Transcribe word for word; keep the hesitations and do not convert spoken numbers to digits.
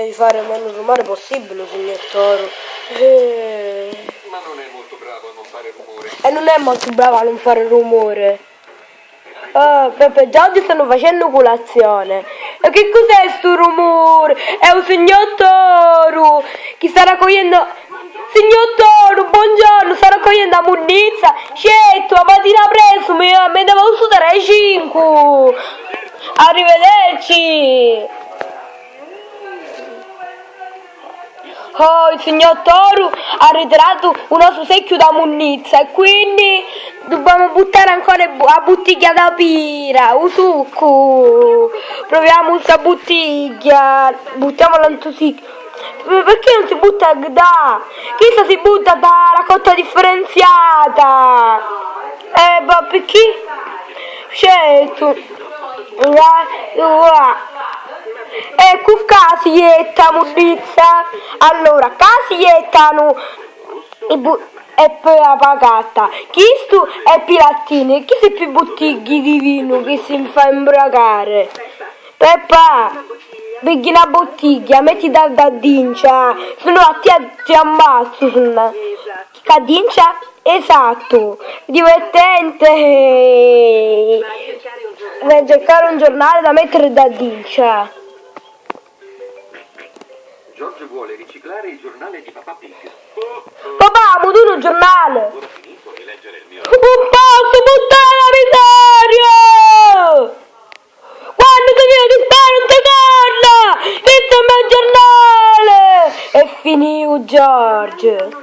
Di fari menu rumuri possibili, signor Toru. Eh. Ma non è molto bravo a non fare rumore. E non è molto bravo a non fare rumore. Ah, Peppe e Giorgio stanno facendo colazione. E che cos'è sto rumore? È un signor Toru che sta raccogliendo. Signor Toru, buongiorno, sta raccogliendo la munnizza? Certo, la mattina presto mi, mi devo uscire alle cinque. Arrivederci. Oh, il signor Toru ha ritirato un nostro secchio da munnizza e quindi dobbiamo buttare ancora bu- la bottiglia da pira, u succu. Proviamo sta bottiglia, buttiamola in sto secchio. Perché non si butta da? Questa si butta da raccolta differenziata. Eh, ma perché? Certo. Ecco, qua si jetta munnizza. Allora, qua si jettano i bu- e poi la pagata. Chistu è pi lattini, chistu è pi buttigghi di vinu chi si fa imbragare. Peppa, pigghia na buttigghia, mettila ddà dintra, se no a tia ti ammazzu, se no. Ccà dintra? Esatto, divertente! Vai a cercare un giornale da mettere ddà dintra. Giorgio vuole riciclare il giornale di Papà Pig. Papà, mu duni un giornale! Ora finito di leggere il mio. Un posto, puttana miseria! Quando ti viene ti sparo un te corna! Questo è il mio giornale! E finì Giorgio.